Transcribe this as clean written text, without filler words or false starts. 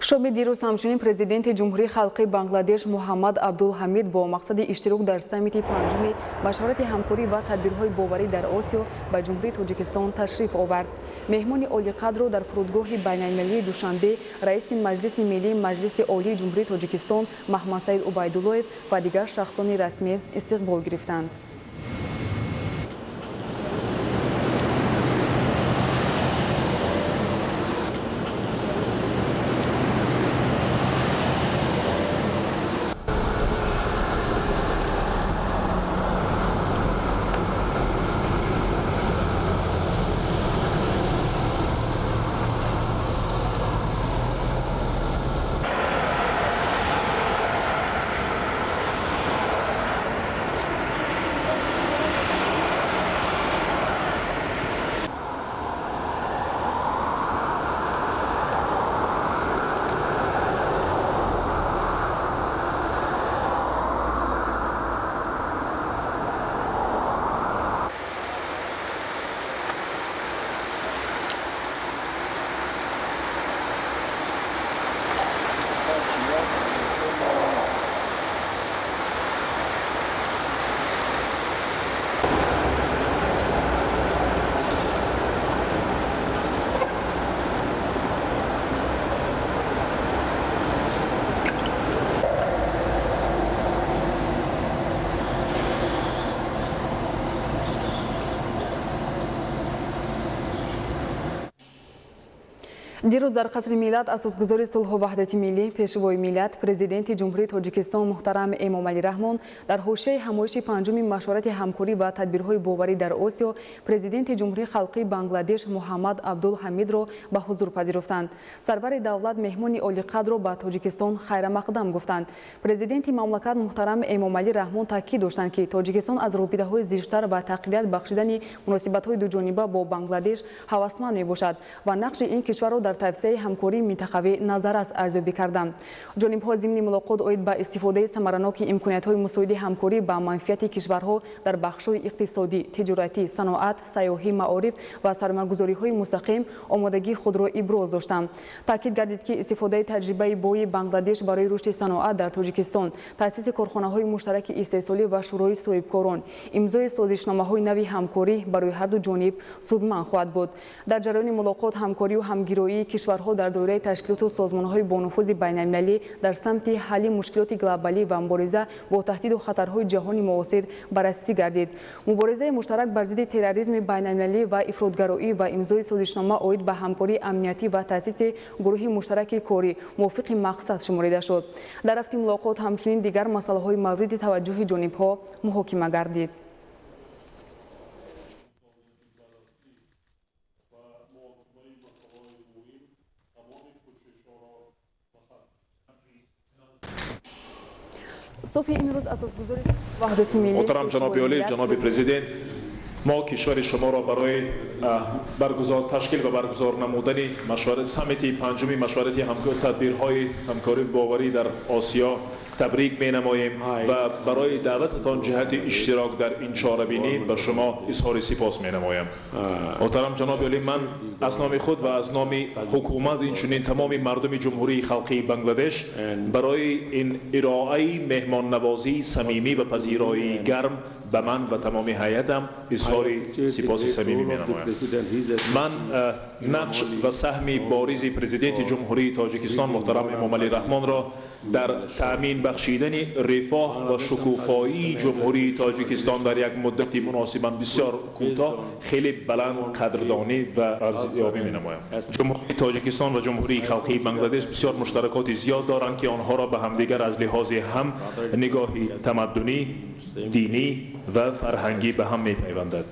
Шоми дирӯз ҳамчунин президенти Ҷумҳурии Халқии Бангладеш Муҳаммад Абдулҳамид бо мақсади иштирок дар саммити панҷуми машварати ҳамкорӣ ва тадбирҳои боварӣ дар Осиё ба Ҷумҳурии Тоҷикистон ташриф овард. Меҳмони олиқадрро дар фурудгоҳи байналмилалии Душанбе раиси Маҷлиси Миллии Маҷлиси Олии Ҷумҳурии Тоҷикистон Маҳмадсаид Убайдуллоев ва дигар шахсони расмӣ истиқбол гирифтанд. Дирӯз дар Қасри Миллат асосгузори сулҳу ваҳдати миллӣ, пешвои миллат, президенти Ҷумҳурии Тоҷикистон муҳтарам Эмомалӣ Раҳмон дар ҳошияи ҳамоиши панҷуми машварати ҳамкорӣ ва тадбирҳои боварӣ дар Осиё президенти Ҷумҳурии Халқии Бангладеш Муҳаммад Абдулҳамидро ба ҳузур пазируфтанд. Сарвари давлат меҳмони олиқадрро ба Тоҷикистон хайрамақдам гуфтанд. Президенти мамлакат муҳтарам Эмомалӣ Раҳмон таъкид доштанд, ки Тоҷикистон аз робитаҳои зичтар ва тақвият бахшидани муносибатҳои дуҷониба бо Бангладеш ҳавасманд мебошад ва нақши ин кишварро дар тавсияи ҳамкории минтақавӣ назаррас арзёбӣ карданд. Ҷонибҳо зимни мулоқот оид ба истифодаи самараноки имкониятҳои мусоиди ҳамкорӣ ба манфиати кишварҳо дар бахшҳои иқтисодӣ, тиҷоратӣ, саноат, сайёҳӣ, маориф ва сармоягузориҳои мустақим омодагии худро иброз доштанд. Таъкид гардид, ки истифодаи таҷрибаи бои Бангладеш барои рушди саноат дар Тоҷикистон, таъсиси корхонаҳои муштараки истеҳсолӣ ва шӯрои соҳибкорон, имзои созишномаҳои нави ҳамкорӣ барои ҳарду ҷониб судманд хоҳад буд. Дар ҷараёни мулоқот ҳамкорию ҳамгироии кишварҳо дар доираи ташкилоту созмонҳои бонуфузи байналмилалӣ дар самти ҳалли мушкилоти глобалӣ ва мубориза бо таҳдиду хатарҳои ҷаҳони муосир баррасӣ гардид. Муборизаи муштарак бар зидди терроризми байналмилалӣ ва ифротгароӣ ва имзои созишнома оид ба ҳамкории амниятӣ ва таъсиси гурӯҳи муштараки корӣ мувофиқи мақсад шуморида шуд. Дар рафти мулоқот ҳамчунин дигар масъалаҳои мавриди таваҷҷӯҳи ҷонибҳо муҳокима гардид. Субҳи имрӯз асосгузори ваҳдати миллӣ, муҳтарам ҷаноби олӣ, ҷаноби президент, мо кишвари шуморо барои ташкил ва баргузор намудани саммити панҷуми машварати тадбирҳои ҳамкорӣ боварӣ дар Осиё табрик менамоем ва барои даъвататон ҷиҳати иштирок дар ин чорабинӣ ба шумо изҳори сипос менамоям. Муҳтарам ҷаноби олӣ, ман аз номи худ ва аз номи ҳукумат, инчунин тамоми мардуми Ҷумҳурии Халқии Бангладеш барои ин ироаи меҳмоннавозии самимӣ ва пазироии гарм ба ман ва тамоми ҳайатам изҳори сипоси самимӣ менамоям. Ман нақш ва саҳми боризи президенти Ҷумҳурии Тоҷикистон муҳтарам Эмомалӣ Раҳмонро дар таъмин бахшидани рифоҳ ва шукуфоии Ҷумҳурии Тоҷикистон дар як муддати муносибан бисёр кӯтоҳ хеле баланд қадрдонӣ ва арзёбӣ менамоям. Ҷумҳурии Тоҷикистон ва Ҷумҳурии Халқии Бангладеш бисёр муштаракоти зиёд доранд, ки онҳоро ба ҳамдигар аз лиҳози ҳам нигоҳи тамаддунӣ, динӣ ва фарҳангӣ ба ҳам мепайвандад.